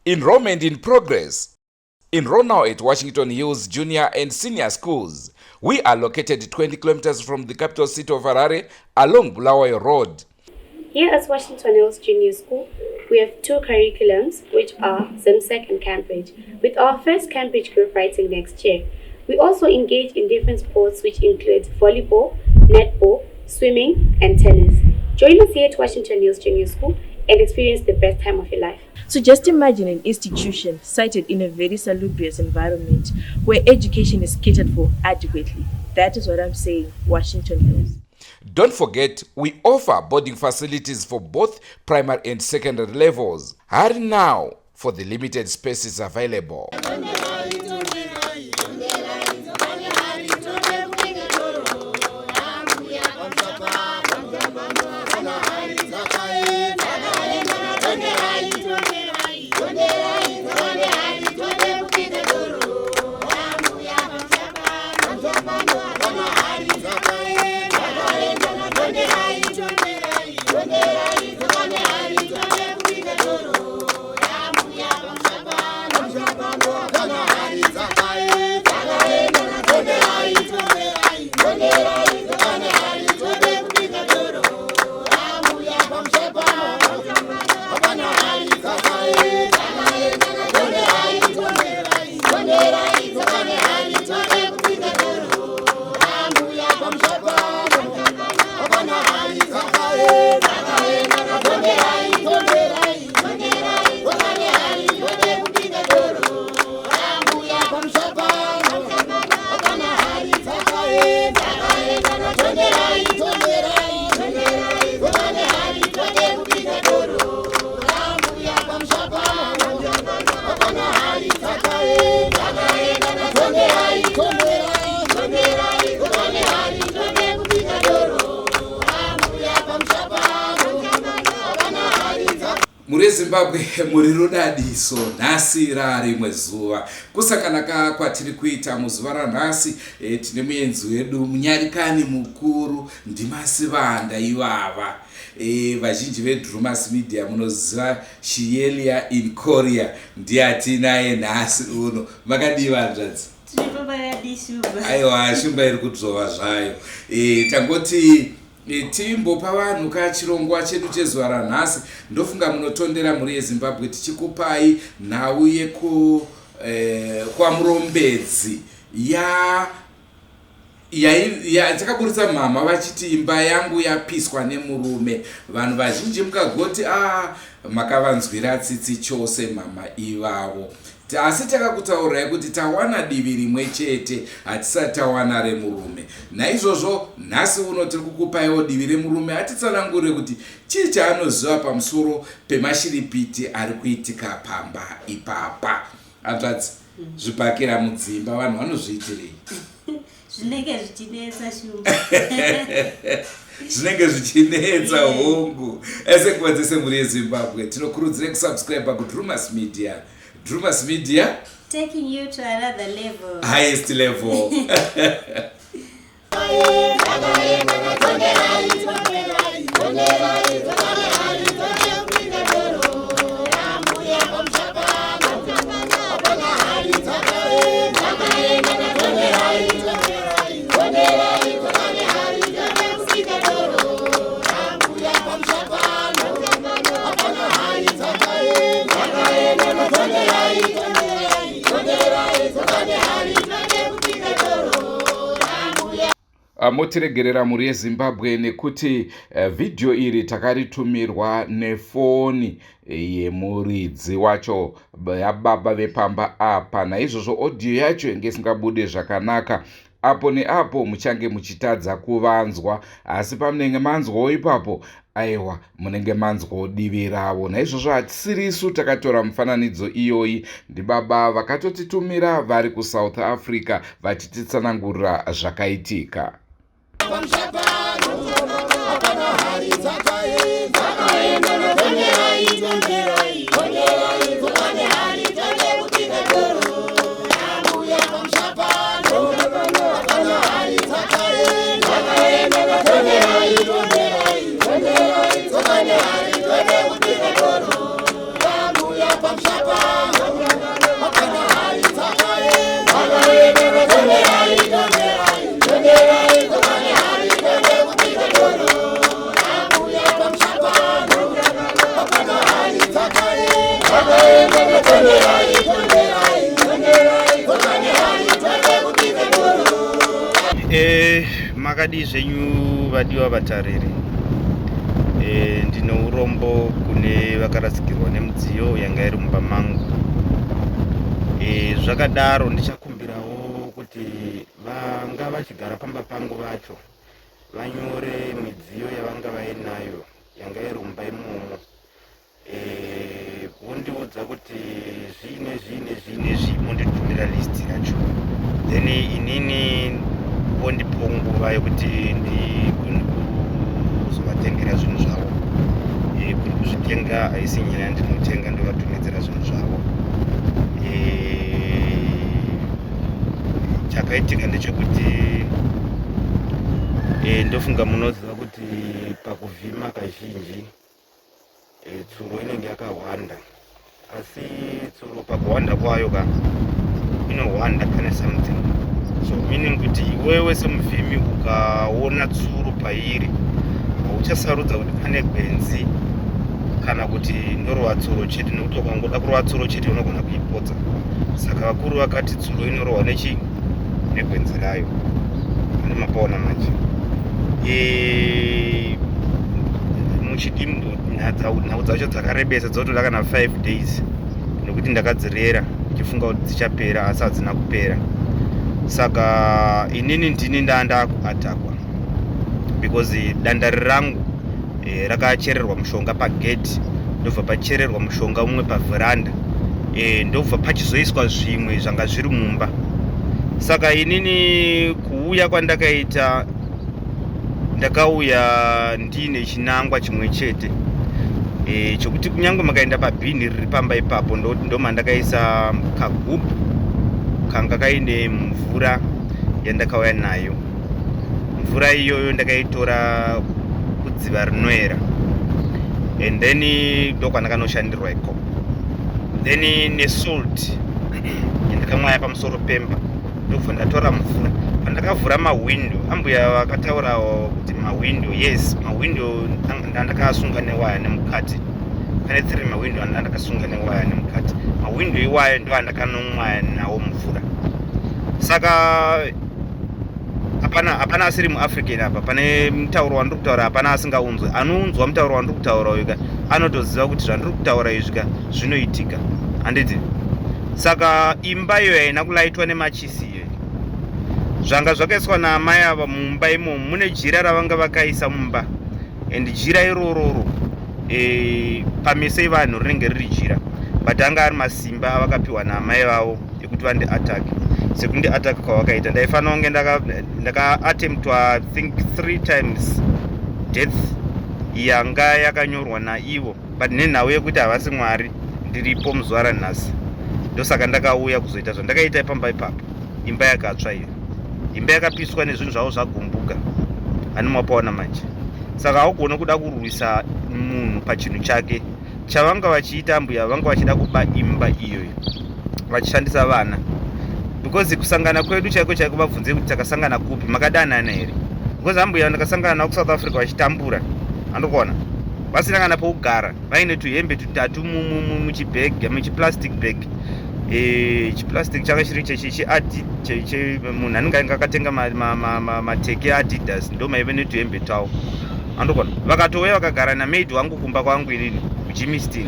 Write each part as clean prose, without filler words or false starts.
Enrollment in progress. Enroll now at Washington Hills Junior and Senior Schools. We are located 20 kilometers from the capital city of Harare along Bulawayo Road. Here at Washington Hills Junior School, we have two curriculums, which are ZIMSEC and Cambridge, with our first Cambridge group writing next year. We also engage in different sports, which include volleyball, netball, swimming, and tennis. Join us here at Washington Hills Junior School and experience the best time of your life. So just imagine an institution sited in a very salubrious environment where education is catered for adequately. That is what I'm saying, Washington Hills. Don't forget, we offer boarding facilities for both primary and secondary levels. Hurry now for the limited spaces available. Mhuri yeZimbabwe, muri rudadiso. Nhasi rarimwe zuva kusangana ka kwatiri kuita muzuva ranhasi. Tine muenzi wedu, munyarikani mukuru, ndiMasivanda ivava. Vazhinji veDrumas Media munoziva Shielia in Korea, ndiye atinaye nhasi uno. Makadii, vanzvadzi? Aiwa, shumba iri kudzvova zvayo. Tangoti timbopa vanhu kachirongwa chedu chezuva ranhasi. Ndofunga munotondera, mhuri yeZimbabwe, tichikupai nhau yeku kwaMurombedzi ya takaburitsa mama vachiti imba yangu yapiswa nemurume. Vanhu vazhinji mukagoti a makavanzwira tsitsi chose mama ivavo, asi takakutaurirai kuti tawana divi rimwe chete, hatisati tawana remurume. Naizvozvo nhasi uno tiri kukupaiwo divi remurume, atitsanangurire kuti chii chaanoziva pamusoro pemashiripiti ari kuitika pamba ipapa. Hanzvadzi, zvibhakira mudzimba vanhu vanozviitirei? Zvinenge zvichinetsa, shumba. Zvinenge zvichinetsa, hongu. Ese nguva dzese, mhuri yeZimbabwe, tinokurudzire kusubscribe kuDrumas Media. Drumas Media, taking you to another level. Highest level. Motiregerera, mhuri yeZimbabwe, nekuti vhidhiyo iri takaritumirwa nefoni yemuridzi wacho, yababa vepamba apa. Naizvozvo audio yacho inge isingabude zvakanaka. Apo neapo muchange muchitadza kuvanzwa, asi pamunenge manzwawo ipapo, aiwa, munenge manzwawo divi ravo. Naizvozvo hatisirisu takatora mufananidzo iyoyi, ndibaba vakatotitumira vari kuSouth Africa vachititsanangurira zvakaitika. Eh, makadii zvenyu vadiwa vatariri? Eh, ndine urombo kune vakarasikirwa nemidziyo yanga iri mumba mangu. Eh, zvakadaro ndichakumbirawo kuti vanga vachigara pamba pangu vacho vanyore midziyo yavanga vainayo yanga iri mumba imomo. Eh, wondiudza kuti zvii nezvii nezvii nezvii, monditumira list yacho, then inini wondipawo nguva yekuti ndigone kuzovatengera zvinhu zvavo. Eh, kuri kuzvitenga haisi nyaya, ndinotenga ndovatumidzira zvinhu zvavo. Eh, chakaitika ndechekuti ndofunga munoziva kuti pakuvhima kazhinji tsuro inenge yakawanda, asi tsuro pakuwanda kwayo ka inohwanda pane something. So meaning kuti iwewe semuvhimi ukaona tsuro pairi, hauchasarudza kuti pane gwenzi kana kuti ndorova tsuro chete, nekuti ukangoda kurova tsuro chete unogona kuipotsa. Saka vakuru vakati tsuro inorohwa nechi negwenzi rayo. Ane mapaona manje. Muchidimbu, nhau dzacho dzakarebesa, dzotoda kana 5 days, nekuti ndakadzirera ndichifunga kuti dzichapera, asi hadzina kupera. Saka inini ndini ndaa ndakuatakwa because dandari rangu rakachererwa mushonga pagate, ndobva pachererwa mushonga umwe pavheranda, ndobva pachizoiswa zvimwe zvanga zviri mumba. Saka inini kuuya kwandakaita, ndakauya ndiine chinangwa chimwe chete chokuti kunyange makaenda pabhini riri pamba ipapo, ndomandakaisa kagubhu kanga kaine mvura yandakauya nayo. Mvura iyoyo ndakaitora kudziva rinoera and then ndokwandakanoshandirwa ikoko, then nesalt yandakamwaya pamusoro pemba. Ndobva ndatora mvura pandakavhura mahwindo. Ambuya vakataura kuti mahwindo, yes, mahwindo ndandakasunga newaya nemukati. Pane three mahwindo andandakasunga newaya nemukati. Mahwindo iwayo ndo andakanomwaya nawo mvura. Saka hapana asiri muAfrican apa pane mutauro wandiri kutaura, hapana asingaunzwe. Anounzwa mutauro wandiri kutaura uyu ka anotoziva kuti zvandiri kutaura izvi ka zvinoitika, handiti? Saka imba iyo haina kulaitwa nemachisi iyo. Zvanga zvakaiswa naamai ava mumba imomo, mune jira ravanga vakaisa mumba, and jira irororo pameso evanhu rinenge riri jira, but anga ari masimba avakapiwa naamai vavo ekuti vandiattack. Sekundiattack kwavakaita, ndaifanira kunge ndakaattemptwa, think, three times death yanga yakanyorwa naivo, but nenhau yekuti havasi Mwari, ndiripo muzuva ranhasi. Ndosaka ndakauya kuzoita zvandakaita pamba ipapo. Imba yakatsva iyo, imba yakapiswa nezvinhu zvavo zvagumbuka. Ani mapaona manje? Saka haugone kuda kurwisa munhu pachinhu chake. Chavanga vachiita ambuya, vanga vachida kuba imba iyoyo vachishandisa vana, because kusangana kwedu chaiko chaiko, vabvunze kuti takasangana kupi, makadanana here? Because ambuya ndakasangana navo kuSouth Africa vachitambura, andikuona vasina kana pokugara, vaine tuhembe tutatu muchibheg, muchiplastic bag. Chiplastic changa chiri cheadi, munhu anenge ainge akatenga mateke Adidas, ndo maive netuhembe twavo, andikuona. Vakatouya vakagara namaid wangu kumba kwangu inini kuGermiston,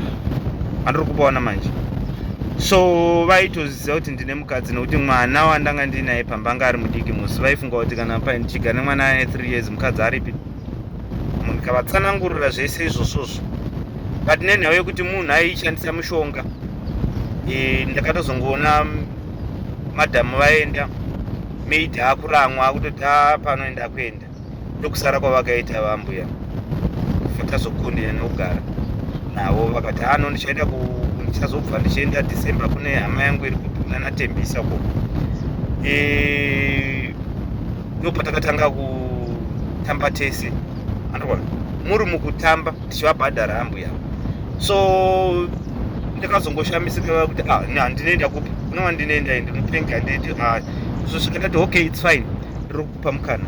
andiri kupaona manje. So vaitoziva kuti ndine mukadzi, nekuti mwana wandanga ndinaye pamba anga ari mudiki musi. Vaifunga kuti kana ndichigara nemwana ane 3 years, mukadzi aripi? Ndikavatsanangurira zvese izvozvozvo, but nenhau yekuti munhu aishandisa mushonga, ndakatozongoona madhamu vaenda, maid akuramwa, akutoti panoenda kuenda. Ndokusara kwavakaita vambuya. Tazokundina nekugara navo. Vakati ano ndichaenda, ndichazobva ndichienda December kune hama yangu iri kunanaTembisa ko. Ndopatakatanga kutamba tese, andikuona muri mukutamba tichivabhadhara ambuya. So ndakazongoshamisika kuti, ah, handinoenda kupi? Kunova ndinoenda, ndinopenga, handiti? Ah, zosvika ndati, okay, it's fine, ndiri kupa mukana,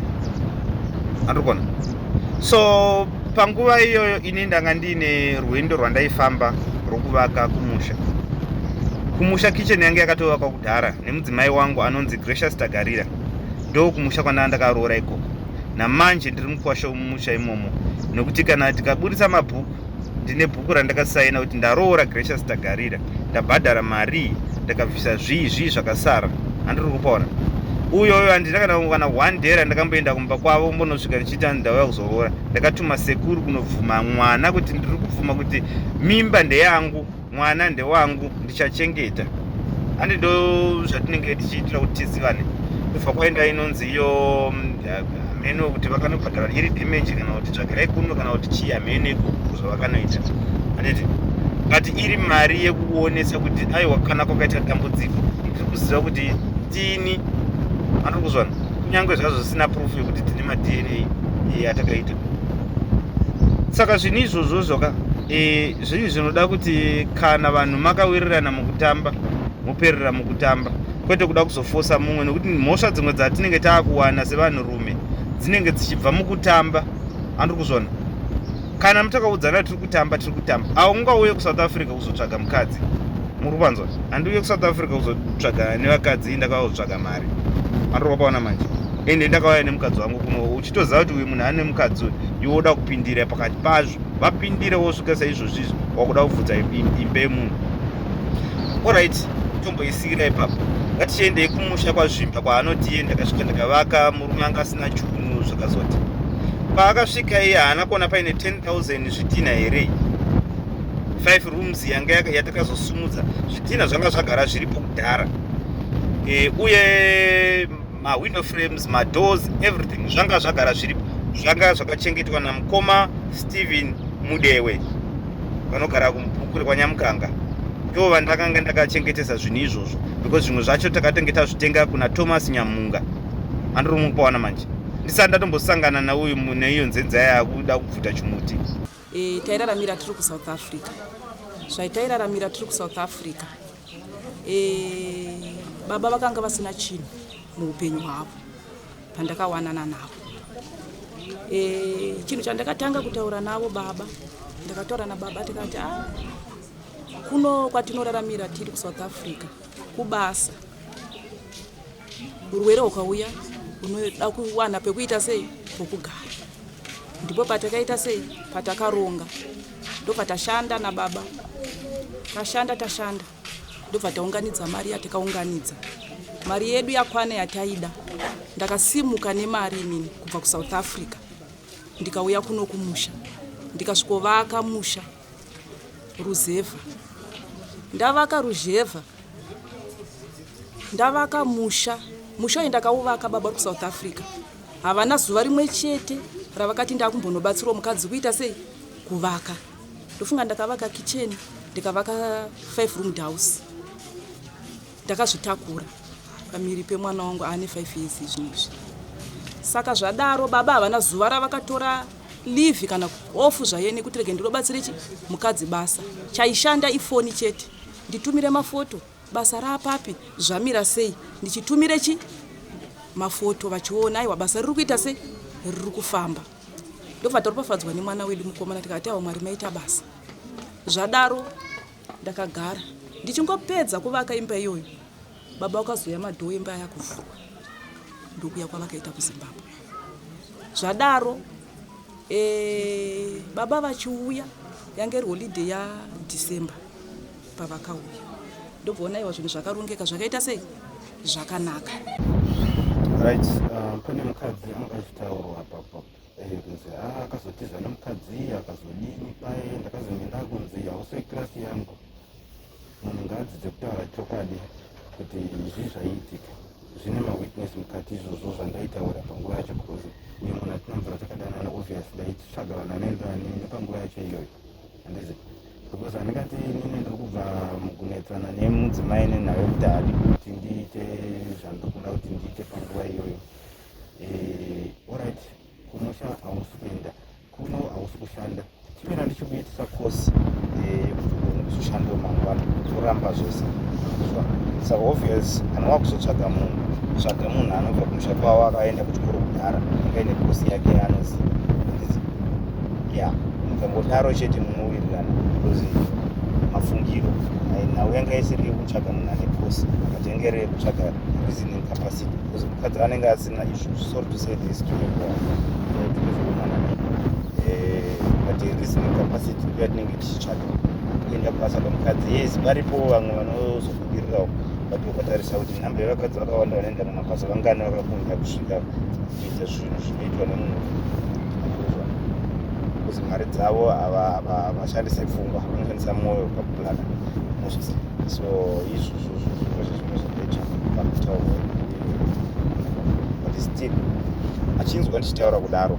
andikuona. So panguva iyoyo ini ndanga ndiine rwendo rwandaifamba. rokuvaka kumusha. Kumusha kitchen yange yakatovakwa kudhara nemudzimai wangu anonzi Gracious Tagarira. Ndokumusha kwandanga ndakaroora ikoko. Namanje ndiri mukwasha wemumusha imomo nekuti kana tikaburitsa mabhuku ndine bhuku randakasaina kuti ndaroora Gracious Tagarira, ndabhadhara mari, ndakabvisa zvii zvii zvakasara. Handiri kupaona uyoyo handina kana kana one day randakamboenda kumba kwavo mbonosvika ndichiita ndauya kuzoroora. Ndakatuma sekuru kunobvuma mwana kuti ndiri kubvuma kuti mimba ndeyangu, mwana ndewangu, ndichachengeta. Handi ndo zvatinenge tichiitira kuti tizivane. Kubva kwaenda inonzi iyo hameno kuti vakanobhadhara iri damage kana kuti tsvagirai kuno kana kuti chii, hameno ikoko zvavakanoita, handiti? But iri mari yekuonesa kuti aiwa, kana kwakaita dambudziko tiri kuziva kuti tini andiri kuzwana, kunyange zvazvo zvisina proof yekuti tine maDNA atakaita. Saka zvinhu izvozvo zvoka zvinhu zvinoda kuti kana vanhu makawirirana mukutamba, muperera mukutamba, kwete kuda kuzofosa mumwe, nekuti mhosva dzimwe dzatinenge taakuwana sevanhurume dzinenge dzichibva mukutamba. Andiri kuzvona, kana mutakaudzana tiri kutamba, tiri kutamba. Aungauye kuSouth Africa kuzotsvaga mukadzi, muri kupanzwa? Handiuye kuSouth Africa kuzotsvaga nevakadzi, ndakauzotsvaga mari. Andiri kupaona manje, ende ndakauya nemukadzi wangu kuno, uchitoziva kuti uyu munhu ane mukadzi uyu, iwe woda kupindira pakati pazvo. Vapindire wosvika saizvozvo izvi, wakuda kubvudza imba yemunhu. Alright, tomboisiyira ipapo. Ngatichiendei kumusha kwaZvimba kwaanoti iye ndakasvika ndakavaka, murume anga asina chunu. Zvakazoti paakasvika iye haana kuona paine 10,000 zvidhina here, 5 rooms yanga yatakazosumudza. Zvidhina zvanga zvagara zviripo kudhara, uye mawindow frames, madoors, everything zvanga zvagara zviripo, zvanga zvakachengetwa namukoma Stephen Mudewe vanogara kumubhuku rekwaNyamukanga. Ivo vandakanga ndakachengetesa zvinhu izvozvo, because zvimwe zvacho takatenge tazvitenga kuna Thomas Nyamunga. Andiri mukupawana manje, ndisati ndatombosangana nauyu neiyo nzenza yakuda kubvuta chimuti. Tairaramira tiri kuSouth Africa. Zvaitairaramira tiri kuSouth Africa, baba vakanga vasina chinhu muupenyu hwavo pandakawanana navo. Chinhu chandakatanga kutaura navo baba, ndakataura nababa tikati, a kuno kwatinoraramira tiri kuSouth Africa, kubasa, urwere hukauya unoda kuwana pekuita sei, pokugara. Ndipo patakaita sei, patakaronga, ndobva tashanda nababa, tashanda, tashanda, ndobva taunganidza mari yatakaunganidza. Mari yedu yakwana yataida, ndakasimuka nemari inini kubva kuSouth Africa, ndikauya kuno kumusha, ndikasvikovaka musha ruzevha. Ndavaka ruzhevha, ndavaka musha. Musha uyu ndakauvaka baba uri kuSouth Africa. Havana zuva rimwe chete ravakati ndakumbonobatsirawo mukadzi kuita sei, kuvaka. Ndofunga ndakavaka kitchen, ndikavaka 5 roomed house, ndakazvitakura pamiri pemwana wangu aane 5 years izvinozvi. Saka zvadaro, baba havana zuva ravakatora leave kana off zvaye nekuti rege ndinobatsire chi mukadzi basa. Chaishanda ifoni chete, nditumire mafoto, basa raapapi, zvamira sei, ndichitumire chi mafoto, vachiona, aiwa, basa riri kuita sei, riri kufamba. Ndobva taropafadzwa nemwana wedu mukomana, tikati, aiwa, Mwari maita basa. Zvadaro ndakagara. Ndichingopedza kuvaka imba iyoyo, baba vakazoya, madoor emba yakuvhurwa, ndokuya kwavakaita kuZimbabwe. Zvadaro, baba vachiuya, yange iri holiday yaDecember pavakauya, ndobvaona iwa zvinhu zvakarongeka, zvakaita sei, zvakanaka. Right, pane mukadzi anga achitaurwa apapo, kunzi akazotiza nemukadzi, akazodini paye. Ndakazonge ndakunzi hausi wekirasi yangu. Munhu ngaadzidze kutaura chokwadi kuti zvii zvaiitika, zvine mawitness mukati izvozvo zvandaitaura panguva yacho, because uyu munhu hatina mvura takadanana. Obvious ndaitsvaga vanhu vanoenderana neni panguva yacho iyoyo, handizi? Because handingati inini ndiri kubva mukunetsana nemudzimai nenhau yekuti haadi kuti ndiite zvandiri kuda kuti ndiite panguva iyoyo. Alright, kumusha hausi kuenda, kuno hausi kushanda, chimira ndichikuitisa course yekuti ugone kuzoshandawo mangwana, kuramba zvese. Saka obvious kana wakuzotsvaga munhu, tsvaga munhu anobva kumusha kwavo, akaenda kuchikoro kudhara, akaine course yake yaanoziva, ya mukangodaro chete munowirirana, because Mafungiro, nhau yanga isiri yekutsvaga munhu ane course, but yanga iri yekutsvaga reasoning capacity, because mukadzi anenge asina izvo. Sorry to say this to everyone, to every woman, but reasoning capacity ndo yatinenge tichitsvaga. Kuenda kubasa kwamukadzi, yes, varipo vamwe vanozobudirirawo, but ukatarisa kuti nhamba yevakadzi vakawanda vanoenda kumabasa vangani vakakunda kusvika kuita zvinhu zvinoitwa nemunhu, because mari dzavo havashandise pfungwa, vanoshandisa mwoyo pakuplana mostly. So izvozvo zvimwe zvezvimwe zvakaita pakutaurwa, but still achinzwa ndichitaura kudaro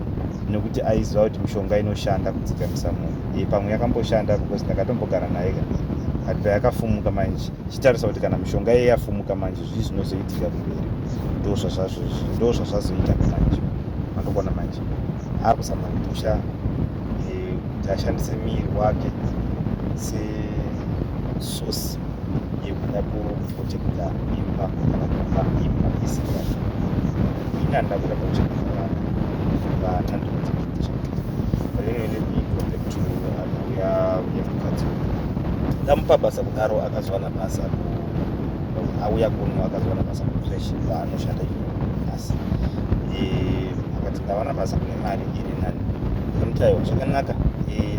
nekuti aiziva kuti mishonga inoshanda kudzikamisa munhu. Pamwe yakamboshanda, because ndakatombogara naye ka, but payakafumuka manje, chitarisa kuti kana mishonga iye yafumuka manje, zvii zvinozoitika kumberi? Ndo zvazvazoita manje. Mandokona manje ari kuzama kupusha kuti ashandise miri wake sesource yekuda kuprotecta imba kana kupa imba isiri yake. Ini handida kuda kuchengeta vana, vana ndikuti. But anyway, let me go back to nhau yemukadzi. Ndamupa basa kudaro, akazowana basa, auya kuno, akazowana basa kucreche kwaanoshanda iyo. Asi akati, "Ndawana basa kune mari iri nani." Ndamuti, "Aiwa, zvakanaka,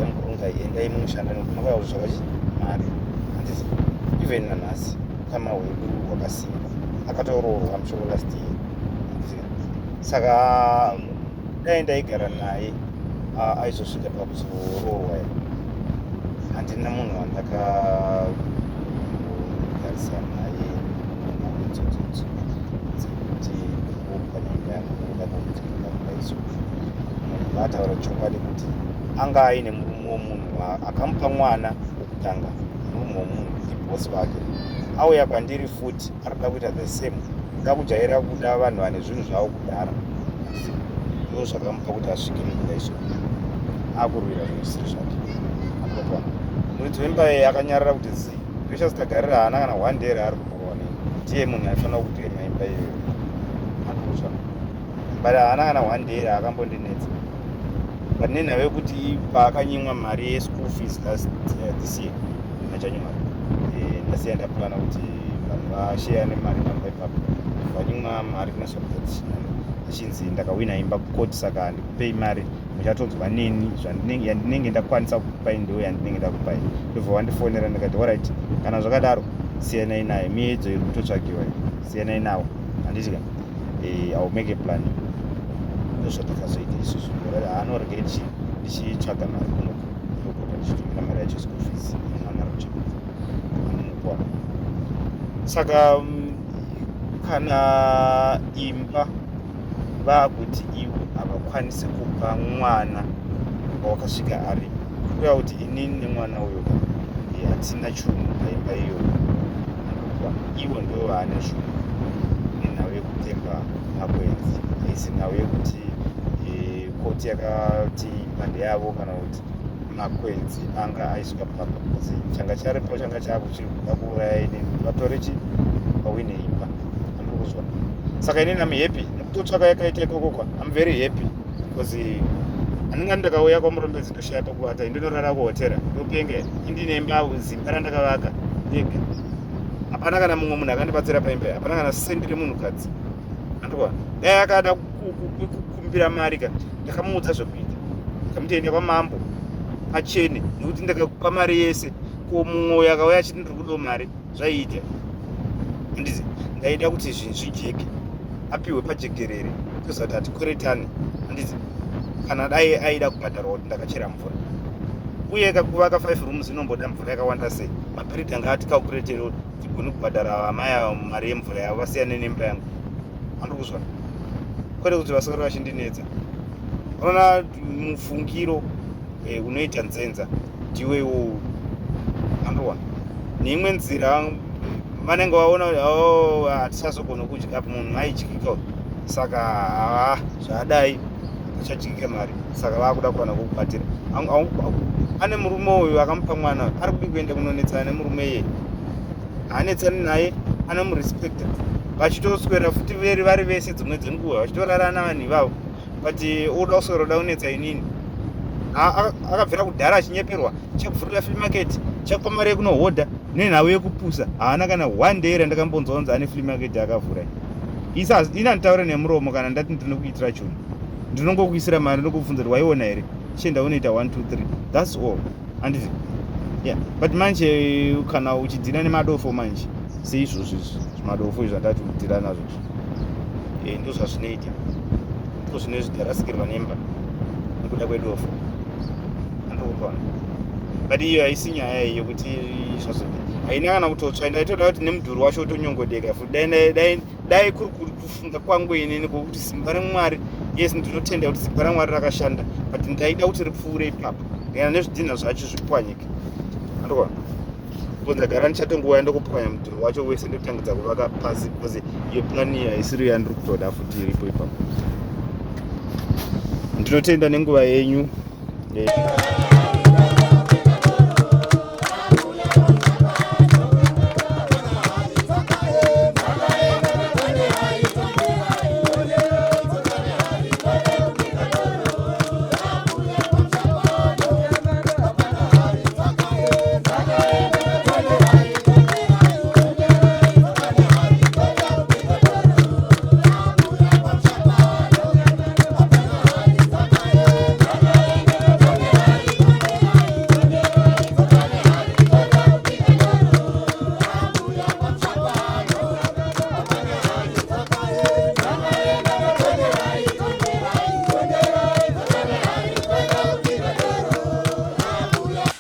amukurunga, endai munoshanda nekuti makauya kuzotsvaka chi mari." Handiti even nanhasi ukama hwedu hwakasimba. Akatoroorwa mushoko last year. Saka dai ndaigara naye, aizosvika pakuzoroorwa here? Handina munhu wandakagarisana naye nhau idzodzo dzekuti ndikupwanya imba yangu nekuda kwokuti ndoda kudaiso. Munhu ngaataura chokwadi kuti anga aine murume womunhu akamupa mwana wokutanga. Murume womunhu ndibhosi vake. Auya kwandiri futi, ari kuda kuita the same, kuda kujaira kuda vanhu vane zvinhu zvavo kudhara. Ndo zvakamupa kuti asvike mukudaiso, akurwira zvinhu zvisiri zvake. Andokwana muridzi wemba iye akanyarara kuti zii. Precious Tagarira haana kana one day raari kumborwa nei. Ndiye munhu aifanira kuclaima imba iyoyo, andikutsva, but haana kana one day raakambondinetsa. But nenhau yekuti paakanyimwa mari yeschool fees last this year naJanuary, ndasiya ndaplana kuti vanhu vasheya nemari pamba ipapo. Vanyimwa mari naSabot, achinzi ndakawina imba kukoti, saka handikupei mari, muchatonzwa neni. Yandinenge ndakwanisa kukupai ndo yandinenge ndakupai. Ndobva wandifonera, ndikati, "Alright, kana zvakadaro siyanai naye, miedzo iri kutotsvagiwa, siyanai nawo." Handiti ka I will make a plan. Ndozvatakazoita isusu. Anorege ndichitsvaga mari kunoko, ndopota ndichitumira mari yacho, school fees mwana ari kuchengeta anomupa. Saka kana imba vaakuti ivo havakwanisi kupa mwana wawakasvika ari, kureva kuti inini nemwana uyo hatina chunhu paimba iyoyo. Ivo ndo vaane zvinhu nenhau yekutemba makwenzi. Haisi nhau yekuti koti yakati imba ndeyavo kana kuti makwenzi anga aiswa pamba, because changa charipo changa chakuchiri kuda kuuraya inini kuti vatore chi vawine imba. Andiri kuzwa. Saka inini am happy nekutotsvaka yakaita ikokokwa. Am very happy because handinga ndakauya kwaMurombedzi ndoshaya pekuvata, ndinorara kuhotera, ndopenga. Indine imba, zimba randakavaka ndega. Hapana kana mumwe munhu akandibatsira paimba, hapana kana sendi remunhukadzi. Andikwa dai akada kukumbira mari ka, ndakamuudza zvekuita. Ndamuti, "Enda kwamambo pachene," nekuti ndakakupa mari yese. Ko mumwe uyo akauya achiti, "Ndiri kudawo mari," zvaiita? Handizi ndaida kuti zvinhu zvijeke, apiwe pajekerere, toziva kuti hatikweretani. Handizi kana dai aida kubhadharwa kuti ndakachera mvura, uye kuvaka 5 rooms inomboda mvura yakawanda sei? Mabhiridha ngaaticalculatere tigone kubhadhara vamai ava mari yemvura yavo, vasiyane nemba yangu. Handiri kuzvona, kwete kuti vaswere vachindinetsa. Unoona mufungiro unoita nzenza ndiwe iwowo. Androwana neimwe nzira vanenge vaona kuti, "Oh, hatichazogona kudya, munhu aidyika, saka haa, zvadai achadyika mari," saka vakuda kuwana kukubatira. Ane murume uyu akamupa mwana, ari kudi kuenda kunonetsana nemurume iyeye. Haanetsani naye, anomurespecta, vachitoswera futi veri vari vese dzimwe dzenguva, vachitorarana vanhu ivavo. But oda kuswera, oda kunetsa inini. Akabvira kudhara achinyeperwa, chekuvhurira flea market. Ndichakupa mari yekunohodha nenhau yekupusa. Haana kana one day randakambonzwa kunzi ane flea market akavhura. Isa ini handitaure nemuromo kana ndati ndinokuitira chunhu. Ndinongokuisira mari ndokubvunza kuti waiona here? Chienda unoita 1 2 3. That's all. Handiti? Yeah. But manje kana uchidhira nemadofo manje seizvozvo izvi zvimadofo izvi zvandati kudhira nazvo izvi. Eh, ndozvazvinoita. Ndiko zvinoizvi ndarasikirwa nemba nekuda kwedofo. Andikupaona. But iyo haisi nyaya iyi yekuti zvazodii. Haina kana kutotsva ndaitoda kuti nemudhuri wacho utonyongodeka futi. Dai dai dai kuri kufunga kwangu inini kwokuti simba ramwari yes ndinotenda kuti simba ramwari rakashanda but ndaida kuti ripfuure ipapo kana nezvidhinha zvacho zvipwanyike andikuona because ndagara ndichatongouya ndokupwanya mudhuri wacho wese ndotangidza kuvaka pasi because iyo plan iyo haisiri yandiri kutoda futi iripo ipapo ndinotenda nenguva yenyu yeah.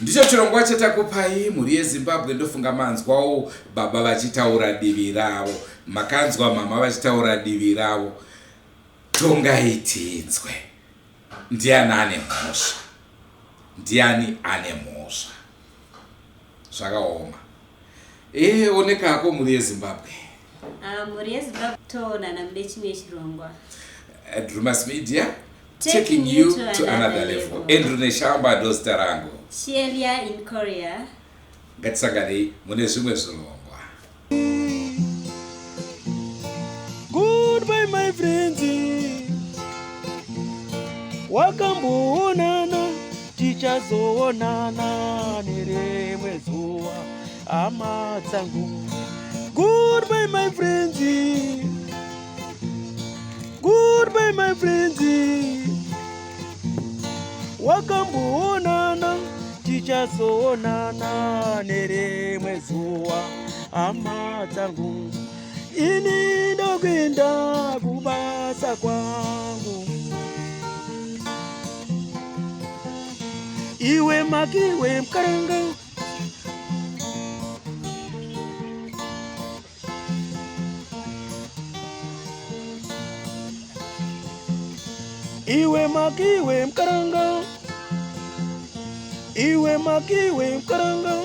Ndicho chirongwa chatakupai mhuri yeZimbabwe. Ndofunga manzwawo baba vachitaura divi ravo, makanzwa mama vachitaura divi ravo. Tongai tinzwe, ndiani ane mhosva? Ndiani ane mhosva? Zvakaoma. E, onekako mhuri yeZimbabwe. Ah, mhuri yeZimbabwe, toonana mune chimwe chirongwa. Drumas Media taking you to another level. Andrew Neshamba ndozita rangu. Shelia in Korea. Ngatisanganei mune zvimwe zvirongwa. Goodbye my friends. Wakamboonana tichazoonana nerimwe zuva hama dzangu. Goodbye my friends. Goodbye my friends. Wakamboonana tichazoonana nerimwe zuva hama dzangu. Ini ndokuenda kubasa kwangu. Iwe makiwe mkaranga. Iwe makiwe mkaranga. Iwe makiwe mkaranga.